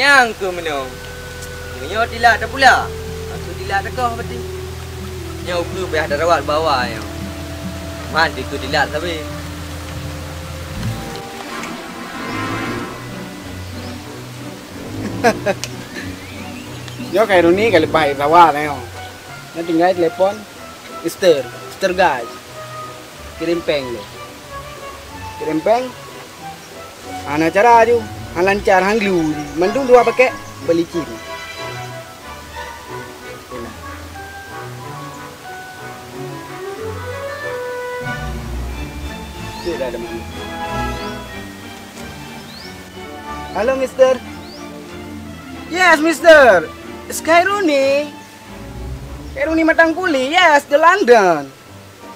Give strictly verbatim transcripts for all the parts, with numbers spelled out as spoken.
Nyang keuh meunoe. Meunyoe tilat tapula, maksud tilat teukoh berarti. Nyoe keuh payah tarawat bawa nyoe. Man dikeue tilat sabe. Nyoe Khairuni ka leupah tarawat nyoe. Nyoe tinggai telepon. Mister, Mister Guys. Kirém péng lé. Kirém péng? Hana cara ju, han lancar, han glue. Mandum dua pakèk, beli ciri. Cek dah ada mana. Halo, Mister. Yes, Mister. It's Khairuni. Khairuni Matang Kuli, yes, the London.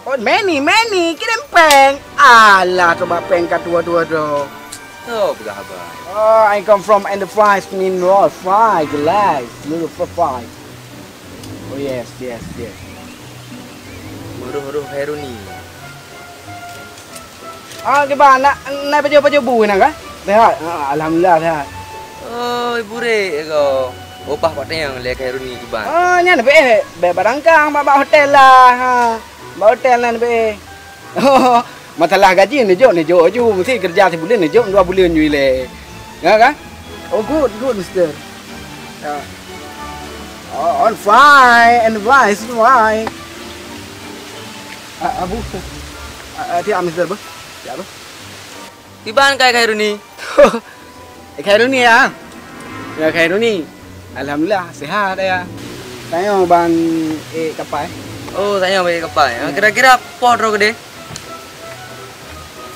Oh, many, many, kirém péng. Alah, coba péng ka dua-dua tu. Oh, peugah haba. Oh, I come from enterprise, mean roll, fry, glass, little fry, fry. Oh, yes, yes, yes. Meurôh-rôh Khairuni. Ah, kiban, nak, nak pajoh-pajoh bu na kah? Sehat. Ah, alhamdulillah sehat. Oh, ibu rek ko. Ubah pak tayang lé Khairuni kiban. Ah, nyan bèk, bèk barangkang bak, bak hotel lah. Ha. Bak hotel nan bèk. Oh, masalah gaji neujok, neujok ju. Mesti kerja sibuleuen neujok dua buleuen ju ilèe. Ya kan? Oh, good, good, Mister. Ya. Oh, on fine, and fine, fine. Ah, Abu. Ah, ah, tiap, Mister, beuh. Tiap, beuh. Kiban kai Khairuni? Eh, Khairuni, ya? Ya, Khairuni. Alhamdulillah, sehat, ya. Tanyoe ban, eh, kapai. Oh, tanyoe ban, eh, kapai. Ya. Kira-kira po droe keudeh?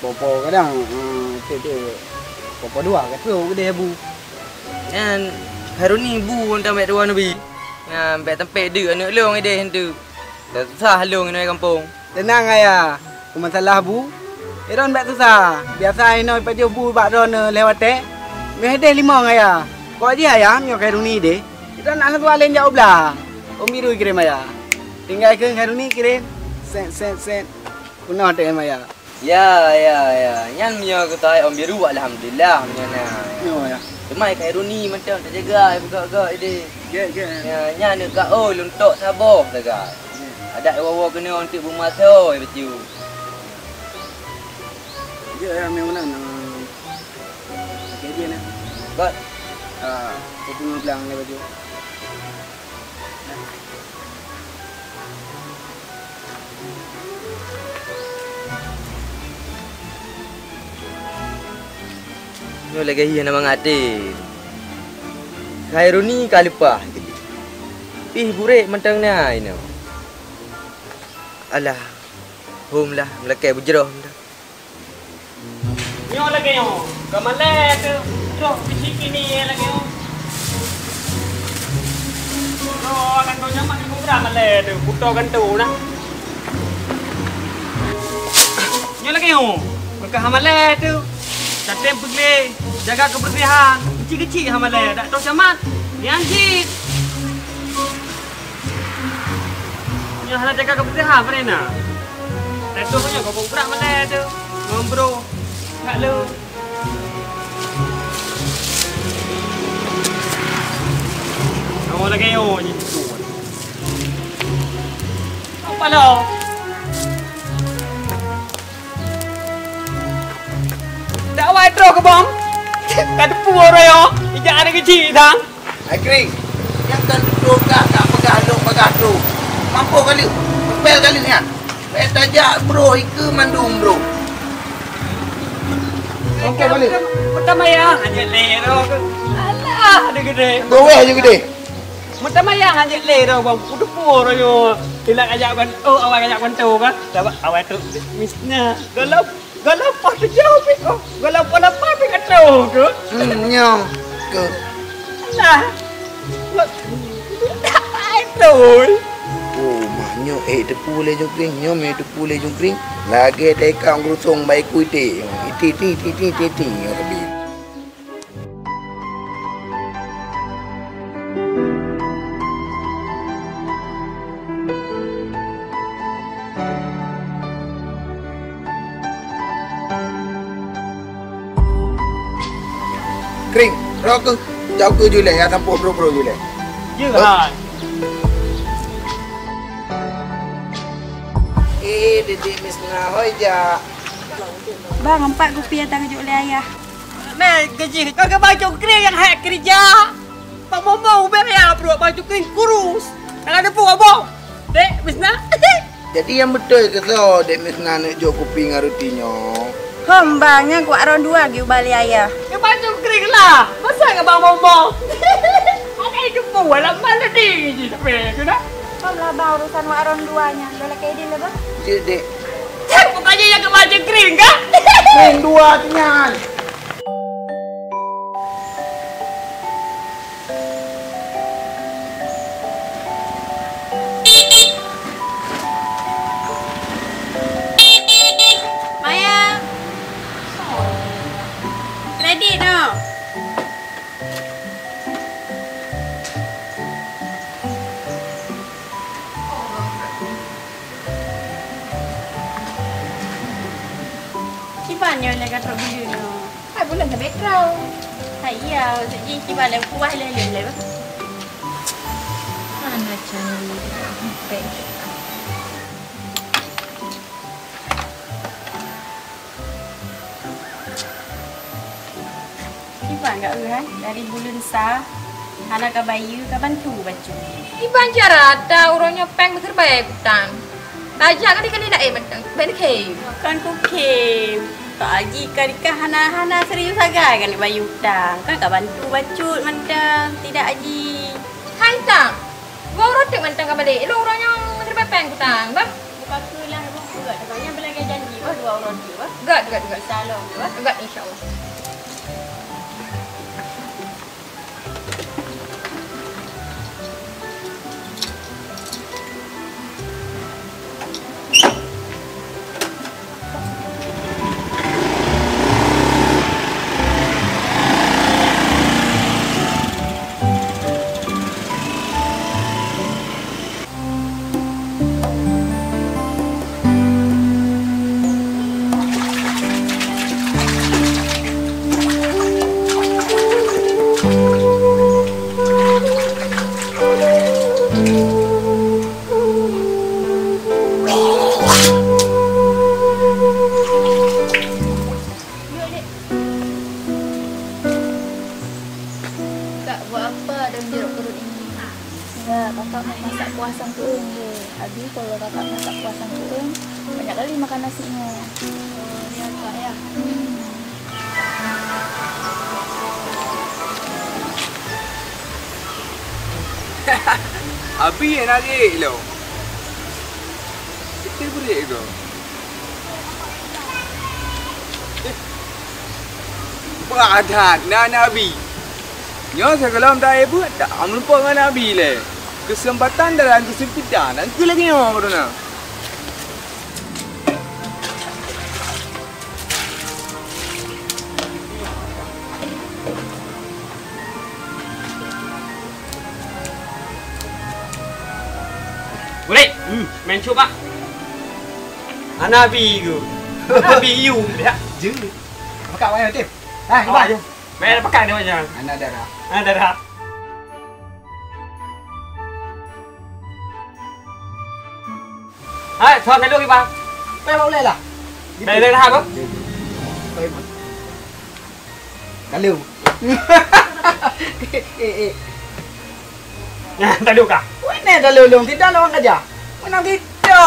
Po-po kadang, eh, tu, tu, po-po dua ka troh keudeh, Bu. Nyan, Khairuni bu mantong bèk tuwoe neubi. Nyan, bèk teumpèk deuk aneuk lôn ideh tu. Dah susah lôn inoe gampông. Teunang, Ayah. Keu masalah bu, droen bèk susah. Biasa inoe pajoh bu bak droeneuh lhèe watèe. Meuh ideh limong, Ayah. Kok jih, Ayah, meunyoe Khairuni ideh. Droen na satu alen jak u blang. Ôn Biru kirém, Ayah. Tinggai keu Khairuni kirém. Sèt, sèt, sèt. Peunoh tém, Ayah. Ya, ya, ya. Nyan meunyoe keutai Ôn Biru, alhamdulillah meunyoe na. Nyoe, ya. Teuma Khairuni mantong tajaga, ya, peugah-peugah ideh. Ya, ya. Ya, nyan neuk ka, oh, lôn tok saboh sagai. Ya. Adak woe-woe keunoe untuk beumasoe, ya, bacut. Ya, ya, memang na. Oke, dia na. Bak. Ah, aku tengok belang, ya, bacut. Nyoe lagèe hieh na mangat teuh. Khairuni ka leupah keudeh. Pih burék mantong na inoe. Alah, hom lah, meulakèe beujroh mantong. Nyoe lagèe nyoe, ka malèe teuh, troh bisi kini lagèe nyoe. Nyoe akan kau nyaman di Mubra malèe teuh, kuto ganto na. Nyoe lagèe nyoe, beukah malèe teuh. Tatem peugleh, jaga keubeursihan, keuchik-keuchik ha malèe, dak troh camat. Nyan cit. Nyoe hana jaga keubeursihan, pane na? Teutôh nyoe gob brat malèe teuh. Ngon bro. Kak lu. Kamu lagi yo ni. Apa lo? Dak awai troh keu bang. Ka teupeu uroe nyoe, ijak aneuk keuchik sang. Hai Kring, nyang ka tutoe kah ka peugah lôn bagah troh. Mampôh ka lheueh, peupèl ka lheueh nyan. Bèk tajak broh ikeue mandum broh. Mampôh ka lheueh. Meutamaya hanjeuet lé droe keuh. Alah, aneuk geude. Goweh ju geude. Meutamaya hanjeuet lé droe bang, kuteupeu uroe nyoe. Ilak ajak ban, oh, awai ajak ban troh kah? Sabab awai troh misnya. Golom Golom poh tujoh pih, oh, golom poh lapan pih ka troh tu. Hmm, nyoe keuh. Nah. Ai troh. Oh, mah nyoe, eh, teupeu lé Jungkring, nyoe mé teupeu lé Jungkring. Lagèe teuka ureueng bak iku iték. Iték, iték, iték, iték, iték, nyoe teubi. Kring, droe keuh. Jauh keu julai, ya, sampôh bro-bro julai. Ya, hai. Eh, Dek Misna, hoi jak. Bang, empat kupi nyang ka geujok lé ayah. Meh, gaji kau ke baju kering nyang hai kerja. Pak Momo ubek ya, bro, baju kering kurus. Tangan depu abang. Dek Misna. Jadi nyang beutôi keusoe Dek Misna neuk jok kupi ngon ruti nyoe? Hom bang, nyan kuat ron dua geubali ayah. Ngon baju kering lah. Masa ngon bang bombong. Akai depu walau malu diri ji sampai tu dah. Hom lah bang, urusan wak ron dua nyan. Dah lakèe idin lah bang. Cek Dek. Cek bukannya yang ngon baju kering kan? Main dua tu nyan. Maya. Kredit noh. Kiban nyoe lé ka trok buleuen nyoe. Hai buleuen ka background. Hai iya, maksud jih kiban lé kuah lé lé lé. Mana candi background. Kiban gak euh hai, dari buleuen sa hana ka bayeue, ka bantu bacut. Kiban cara ata uroe nyoe péng meuseureubai kutang. Tajak kali-kali laén mantong, ben khém. Kon kukhém. Tok Aji ka nikah hana, hana serius sagai ka neubayeue utang. Kan ka bantu bacut mantong, tidak Aji. Hai tang. Dua uroe teuk mantong ka balek. Ilôn uroe nyoe meuseureubai péng kutang, bah. Buka keu lah, bah. Buka, tapi nyan beulagèe janji, bah, dua uroe teuk, bah. Gak, gak, gak. Insya Allah, bah. Gak, insya Allah. Kak, buat apa ada jeruk perut ini? Enggak, kakak mau masak kuah sangkueung deh. Abi kalau kakak masak kuah sangkueung, banyak kali makan nasinya. Oh, ya, Kak, ya. Hmm. Abi yang narik lo. Kita beri ke? Eh, berat that na Nabi. Nyoe sigohlom taeu buet, tak meulumpok ngon Nabi lé. Keuseumpatan dalam keusempitan, angkeu lagèe nyoe baru na. Boleh? Hmm, main cuba. Hana bi ke? Hana bi you. Ya, je. Pakai awak yang tim. Ah, cuba. Awak je. Main pakai dia macam. Anak darah. Anak darah. Hai, tuan lalu kiban. Pai bak ulèe lah. Pai ulèe lah apa? Pai bak. Lalu. Eh, eh. Nah, tadi kah? Mana lalu lung? Tidak lawan kerja. Mana kita?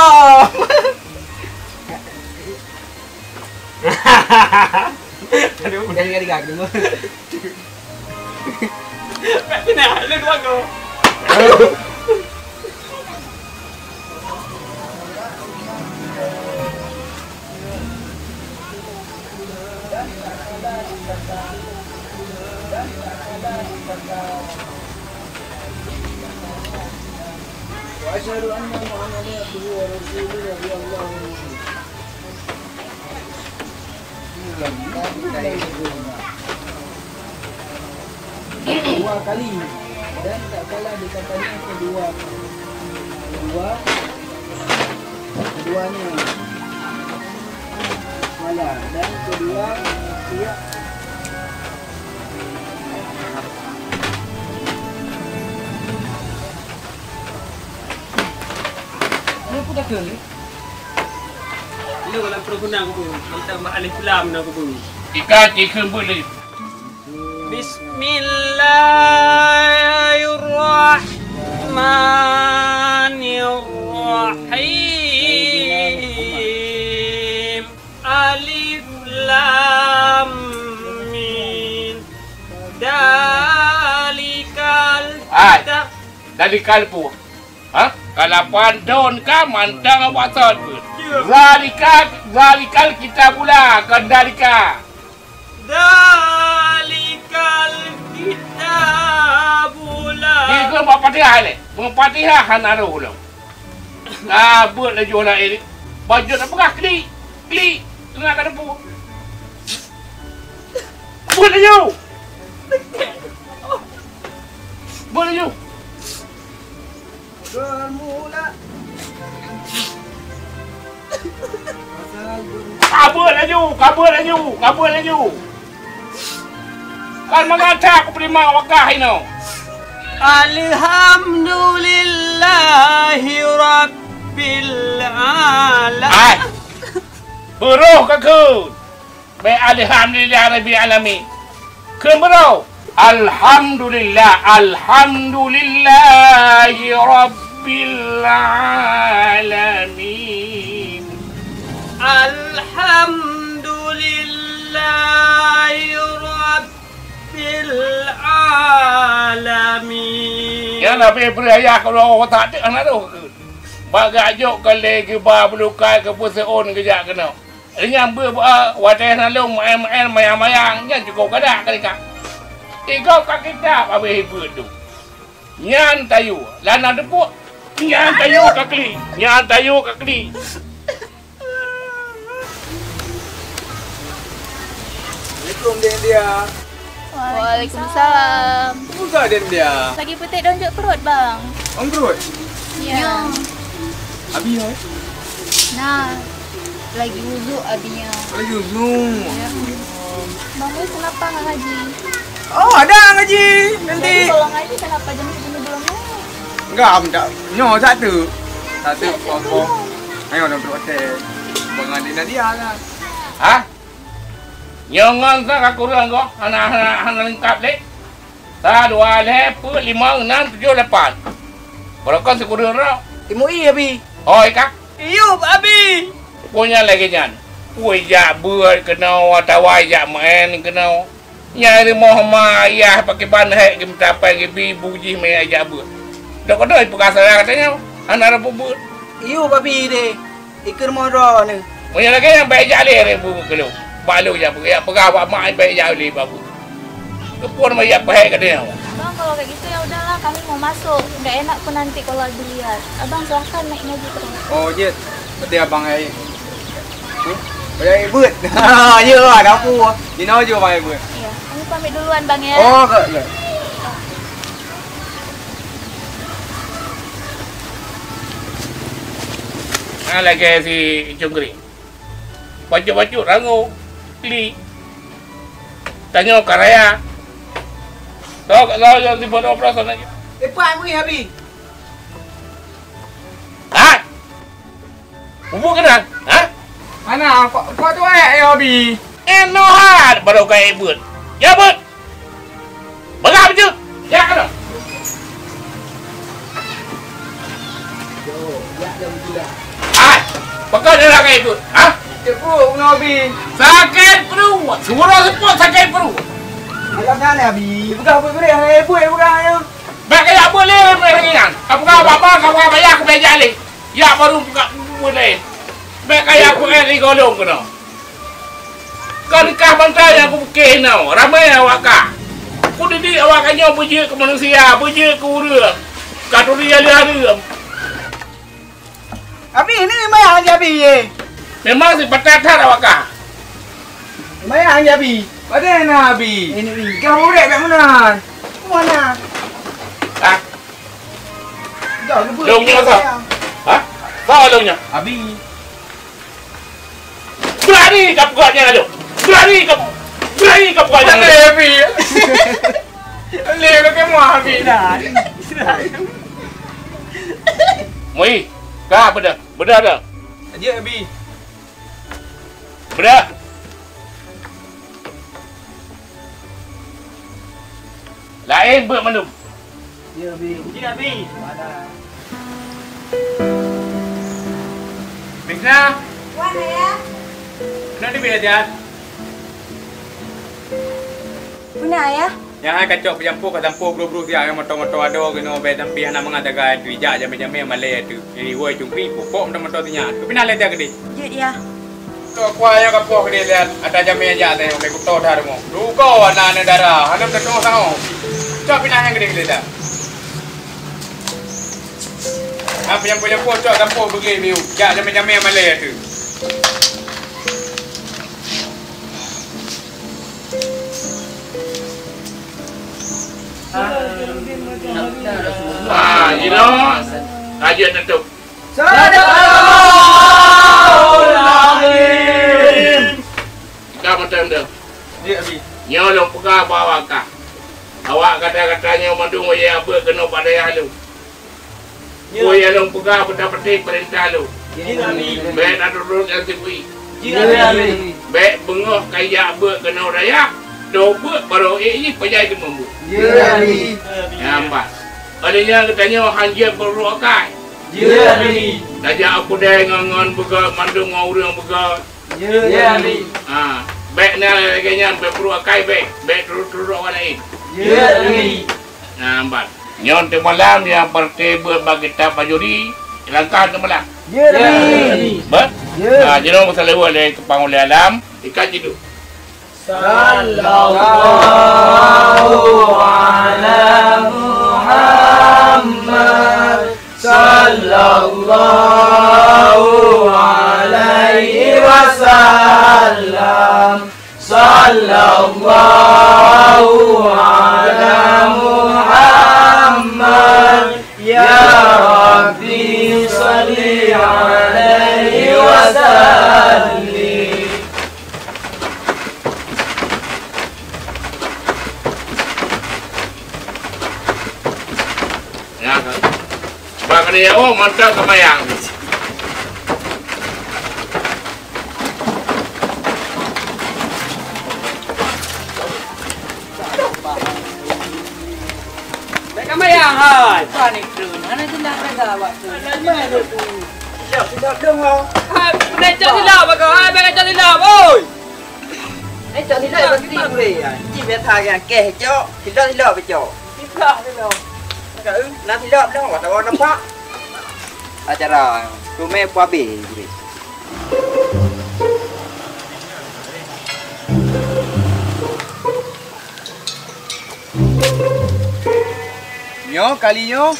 Tadi. Jadi, jadi, jadi. Nah, lu dua go. وأشهد أن محمدا عبده ورسوله، رضي الله عنه. Dua kali dan tak kalah di katanya kedua, kedua, keduanya malah dan kedua pihak. Betul. Lu dalam perhunang tu, tentang alif lam na kubu. Ikan cikheun boleh. Bismillahirrahmanirrahim. Alif lam mim. Dalikal Hai. Kitab. Dalikal pu. Ha? Kalapan don ka mantong awak sot pun. Ya. Zalika, zalikal kitabula, kon dalika. Dalikal kitabula. Dia ke buat Fatihah ni? Buat Fatihah hana roh ulun. Ah, buat laju anak ini. Baju nak peugah klik, klik. Tengah ka debu. Buat laju. Buat laju. Bermula. Kabut laju, kabut laju, kabut laju. Kan mengata aku terima wakah ino. Alhamdulillahi rabbil alamin. Ai. Beroh ka kheun. Bèk alhamdulillah rabbil alamin. Kheun beurô. Alhamdulillah, alhamdulillahi rabbil alamin. Alhamdulillahi rabbil alamin. Ya Nabi beri ayah kalau tak ada anak tu. Bak gak jok kali geuba bulukai ke puseun geujak keunoe. Inyan beuet, beuet, watèe na lôn meu'en-meu'en, mayang-mayang, nyan cukôp gadak ka tingkat. Tigob ka kitab abéh beuet tu. Nyan tayue, lana teupeuk. Nyan tayue ka klik, nyan tayue ka klik. Assalamualaikum, Dek Dia. Waalaikumsalam. Buka den dia. Lagi putéh donjok perut, Bang. Ong perut? Ya. Ya. Abi hai? Nah, lagi uzuk abinya. Lagi uzuk. Ya. Bang Boy kenapa nggak ngaji? Oh, ada ngaji nanti. Jadi kalau ngaji kenapa jam segini belum naik? Enggak, minta. Nyoh satu. Satu apa? Ayo, nak perut hotel. Bang Andi Nadia lah. Hah? Nyoe ngon sa ka kureueng goh, hana, hana, hana leungkab lé. Sa, dua, lhèe, peuet, limong, nam, tujoh, lapan. Barokon sikureueng droe. Timu ie, Abi. Hoi, ka. Iyup, Abi. Pokoknya lagèe nyan. Pue jak beuet keunoe, atawa jak meu'en keunoe. Nyang rumoh ma ayah pakriban hèk geumeucapai geubi bu jih mè jak beuet. Dok keudroe peugah salah gata nyoe, hana reubu beuet. Iyup, Abi, deh. Ikeu rumoh droeneuh. Meunyoe lagèe nyan, bèk jak lé reubu keu lôn. Bak lôn jak peugah, peugah bak mak, bèk jak lé bak bu. Keupeue ma jak peuhèk gata nyoe? Bang, kalau kayak gitu ya udahlah, kami mau masuk. Nggak enak pun nanti kalau dilihat. Abang silahkan naik ngaji terus. Oh, jeuet. Berarti abang ai. Hmm? Berarti ai beuet. Ya, ada apa? Jinoe je abang ai beuet. Iya, kami pamit duluan, Bang, ya. Oh, ke, ke. Ha, lagèe si Cungkring. Bacut-bacut rangoe, klik. Tanyoe ka raya. Tahu kat saboh nyang sifat operasan lagi. Lepas mui Abi. Ha? Bubuk kena? Ha? Mana? Kok, kok tu ayat ya Abi? Eh, nohat baru kau buat. Ya, buat. Peugah beujeuet! Jak keunoe! Hai! Pakon neulakèe buet? Hah? Sakét pruet, Nabi. Sakét pruet! Siuroe seupôt sakét pruet! Alah, na, Nabi. Peugah buet-buet, hai, buet, peugah, ya. Bèk kajak buet lé, buet lagèe nyan. Ka peugah bak, ka peugah bak ayah, keu bèk jak lé. Yak baru buka buet lé. Bèk kajak buet lé, golom keunoe. Kon kah bantai nyang kupiké inoe, ramé awak kah. Kudidik awak nyoe beujeuet keu manusia, beujeuet keu ureueng. Ka turi aleuh hareuem. Abi, ini mayang je, Abi, ye. Memang sipatat that awak kah. Mayang je, Abi. Padahai na, Abi. Ini, Abi. Kah urek kat mana? Mana? Ah. Dah, lebut. Dong nyoe, sah. Mayang. Hah? Sah dong nyoe. Abi. Berani ka peugah nyan laju. Berani ka, berani ka peugah nyan laju. Lé, Abi. Lé, kau kemah, Abi. Dah. Mui, ka apa dah? Beudôh dah. Jeuet, Abi. Beudôh. Laén beuet mandum. Jeuet, Abi. Jeuet, Abi. Misna. Wan, Ayah. Kenapa dia belajar? Peue na, Ayah? Nyan hai kacok peujampôh ka sampôh bru-bru siat, moto-moto adoe keunoe bèe sampoe hana mangat sagai teuh, ijak jamé-jamé malèe teuh. Jadi woi cungkri pupok moto-moto sinyan. Keu pinah lé teuh keudéh. Jeuet, Yah. Tok kuah nyang ka poh keudéh lé ata jamé jak teuh, mé kuto that rumoh. Duko aneuk-aneuk dara, hana teutuoh sangoe. Cok pinah nyang keudéh lé dah. Ah, peujampôh-jampôh cok sampôh beugléh biu. Jak jamé-jamé malèe teuh. Ah, jinoe ka jeuet neutôp. Sadaqallahul Azim. Ka mantong deuh. Nyoe lôn peugah bak awak kah. Awak gata-gata nyoe mandum wayah beuet keunoe bak dayah lôn. Peue nyang lôn peugah beutapeutét peurintah lôn. Jeuet, Abi. Bèk taturot nyang sibui. Jeuet, Abi. Bèk beungoh kajak beuet keunoe dayah, tô beuet barô ék jih pajai teumeubuet. Jeuet, Abi. Nyan ban. Óh lheueh nyan geutanyoe han jeuet beuruek akai. Jeuet, Abi. Tajak u keudè ngon, ngon beugöt, mandum ngon ureueng beugöt. Jeuet, Abi. Ha, bèk na lagèe nyan, bèk beuruek akai bèk, bèk turot-turot awak laén. Jeuet, Abi. Nah, ban. Nyoe teumalam nyang partai beuet bak kitab bajuri, langkah teumalam. Jeuet, Abi. Beuet? Jeuet. Nah, jinoe meusaleuweuet lé Keupang Ulèe Alam, ikat jiduk. Sallallahu ala Muhammad, sallallahu alaihi wasallam. Sallallahu ala Muhammad, ya Rabbi salli alaihi wa sallim. Ya, kan? Bak keuneuk, oh, mantap seumayang. Bèk ka mayang hai. Panik tu. Hana jeulaih rasa awak tu. Alah, jeulaih tu. Silap, silap dong, oh. Hai, bèk cok silap bak kau. Hai, bèk cok silap, oi. Eh, cok silap pasti boleh. Cik biasa kan keh cok. Silap, silap cok. Silap, silap. Cakap, eh, nak silap dah, awak tahu nampak. Acara tu meh pun habis. Nyoe kali nyoe,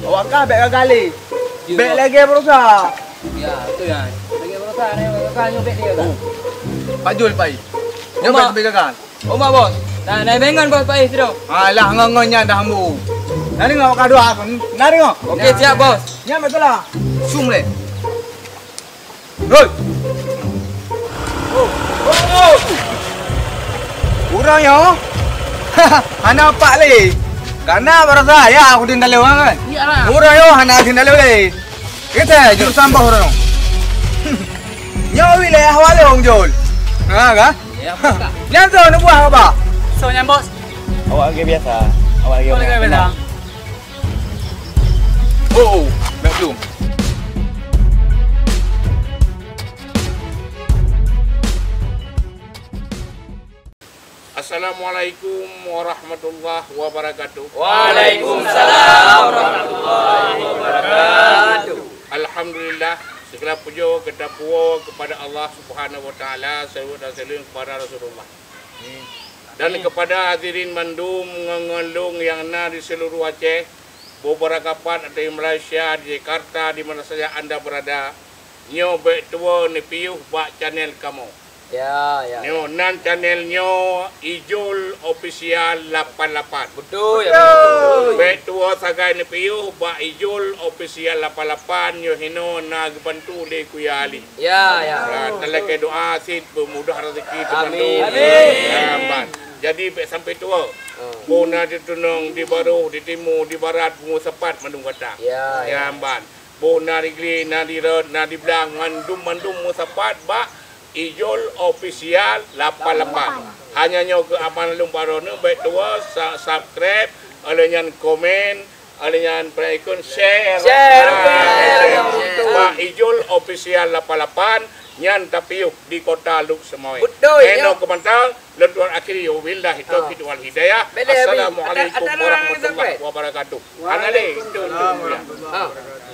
awak kah bèk gagal lé. Ya. Bèk lagèe baroesa. Ya, betul ya. Lagèe baroesa ni, baroesa nyoe bèk dia kan. Oh. Pak Jul, Pak I. Nyoe bèk sampai gagal. Oma, Bos. Nah, naik bengan, Bos, Pak I, sidong. Alah, ngon-ngon nyan dah ambu. Nari ngok ka dua, nari ngok. Oke, siap, Bos. Nyan betul lah. Sum leh. Hoi! Oh, oh, oh. Urang nyoe hana pak lé. Kana barasa ya aku din dalam kan? Iya lah. Urang nyoe hana din dalam lé. Kita jurusan bah urang. Nyoe wilayah walong jol. Ha ka? Ya, Pak. Nyan tu nak buah apa? So nyan, Bos. Awak lagi biasa. Awak lagi biasa. Oh, oh, nak belum. Assalamualaikum warahmatullahi wabarakatuh. Waalaikumsalam warahmatullahi wabarakatuh. Alhamdulillah, segala puja kita puwa kepada Allah Subhanahu wa Taala, salawat dan salam kepada Rasulullah. Dan kepada hadirin mandum ngon-ngon lôn nyang na di seluruh Aceh, beberapa pat di Malaysia, di Jakarta, di mana saja anda berada, nyoe bèk tuwo neupiôh bak channel kamoe. Ya, ya. Nyoe nan channel nyoe Ijul Official lapan lapan. Betul, ya, betul. Bèk tuwo sagai neupiôh bak Ijul Official lapan lapan, nyoe hinoe na geubantu lé Kuya Ali. Ya, ya. Ya, talakèe doa cit peumudah rezeki teubantu. Amin. Amin. Ya, ban. Jadi bèk sampai tuwo. Hmm. Peue na di tunong, di baroh, di timu, di barat, peue sapat mandum gata. Ya, ya. Ya, ban. Boh na di Gli, na di Rot, na di Blang, mandum-mandum meusapat bak Ijol Official lapan lapan. Hanya nyoe keuh aman lôn bak droeneuh, bèk tuwoe sa-, subscribe, óh lheueh nyan komen, óh lheueh nyan peureukon share. Share, Ah, share. Bak Ijol Official lapan lapan nyan tapiôh di Kota Lhokseumawe. Beutôi, ya. Inoe keuh mantong, lôn tuan akhiri, wabillahi taufiq wal hidayah. Assalamualaikum warahmatullahi wabarakatuh. Hana lé, itu untuk dia. Ha.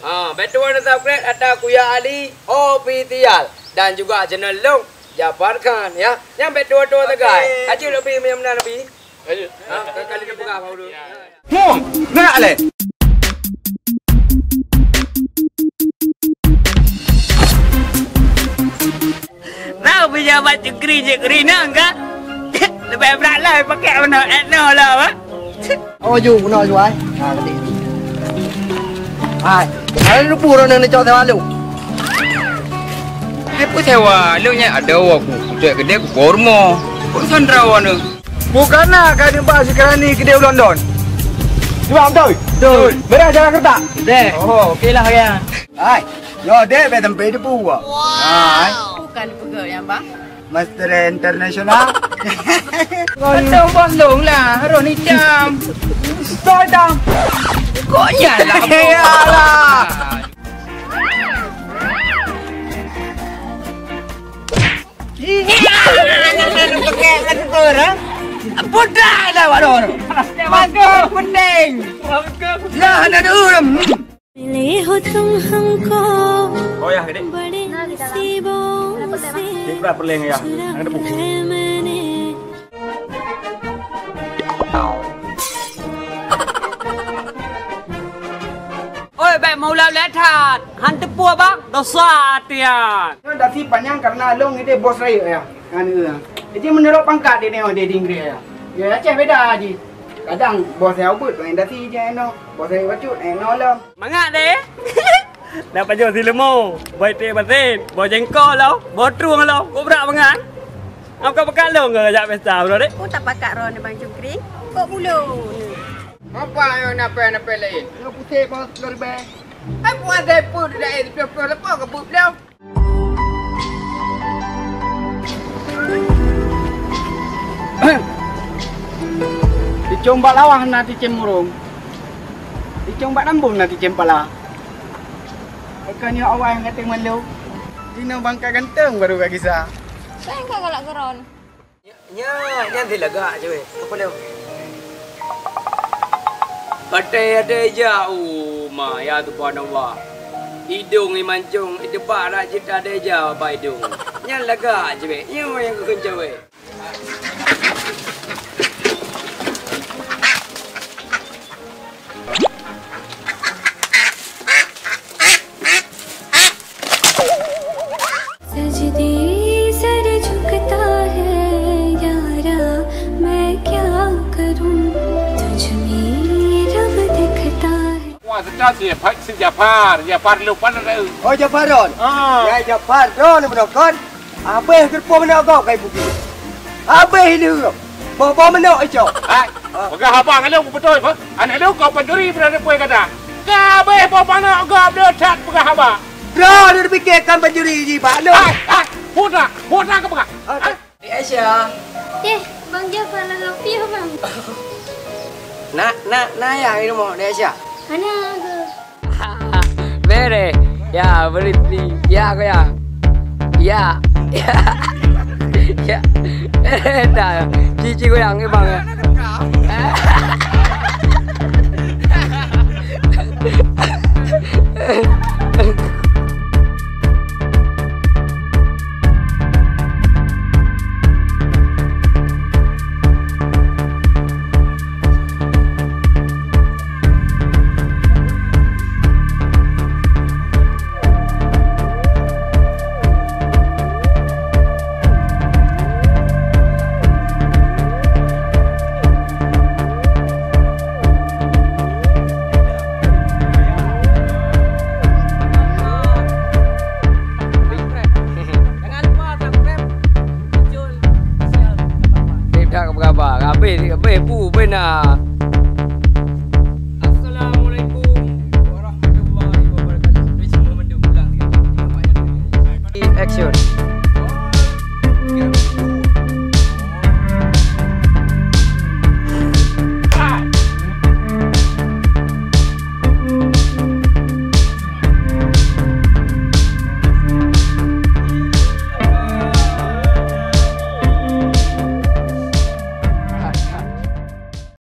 Ha, bèk tuwoe subscribe ata Kuya Ali Official dan juga channel lôn, Japar Khan, ya. Nyang bèk tuwoe-tuwoe sagai. Aja lebih meunan lebih. Ayo. Ha, kali dia pegang baru. Hum, nak leh. Tahu pejabat cekri-cekri nang ka? Lebai brat lah pakai mana etno lah, ha? Oh, ju, guna ju ai. Ha, tadi. Hai, ada lupa orang nak cakap sama lu. Apa sewa? Lu nya ada aku. Cek kedai ku formo. Kok sandra wana? Bukan nak kau jumpa si Kerani kedai London. Cuba betul? Betul. Beres jalan kereta? Deh. Oh, okey lah, ya. Hai, yo dek bèk sampai debu awak. Hai. Bukan peugah yang bang. Master International. Atau bos dong lah, roh ni cam. Stop cam. Kok nyan lah. Yalah. Pudah dah awak dong. Bagus, penting. Lah, ada dulu. मिले हो तुम हमको Oh ya, ini. बड़े नसीबों से Ini pernah perleng ya. Ada buku. है मैंने. Oi, bèk meuulau lé that. Han teupeu bang, dosa atian. Nyoe dasi panyang karena lôn idéh bos rayeuk ya. Kan, ya. Jadi menurut pangkat dia ni, dia di Inggris ya. Ya, Aceh beda ji. Kadang bos yang ubit, main dasi je, no. Bos yang bacut, eh, no, lom. Mangat deh. Dah pajoh si leumo, boh iték basin, boh jengkol lom, boh trueng lom, kok brat mangat. Apa pekalong ke jak pesta, bro, dek? Pun tak pakat ron bang cungkring, kok bulu ni. Apa yang nape-nape lain? Lu putih bos, lu ribet. Ai puan saya pun dah eh, pioh-pioh lepas ke but beliau. Di cong bak lawah na ticém murông. Di cong bak nambông na ticém pala. Bukan ya Allah yang kata malu. Dino bangka ganteng baru gak gisa. Saya enggak galak geron. Nya, nyan dilagak je weh. Apa dia? Patai ada ija, oh ma, ya subhanallah. Idong imancong, itebak rak cita ada ija ba idong. Nyan lagak je weh. Nyan yang kekencang weh. सजदी सर झुकता है यारा, मैं क्या करूं, तुझ में रब दिखता है. Wah, seuta si, si Jafar, Jafar lupa na. Oh, Jafar ron. Ah. Ya, Jafar ron, beuna kon. Abéh geureupoh meunoe gob kai buki. Abéh ileueng. Boh-boh meunoe icok. Hai, peugah haba ngon lôn beutôi, bah. Aneuk lôn kau pancuri beurani pue gata. Ka abéh boh meunoe gob lôn that peugah haba. Droe neupiké kan pancuri jih bak lôn. Hai, hai, buta, buta keu peugah. Hai. Hai. Dek Aisyah. Eh, Bang Jafar lam piôh, Bang. Nak, nak, nak ya di rumoh, Dek Aisyah? Hana, Gu. Bere. Ya, berhenti. Ya, goyang. Ya. Ya. Ya. Dah. Cici goyang, memang, ya. Jangan lupa subscribe Ijol Official. Tidak berapa. Habis, habis, bu, benar.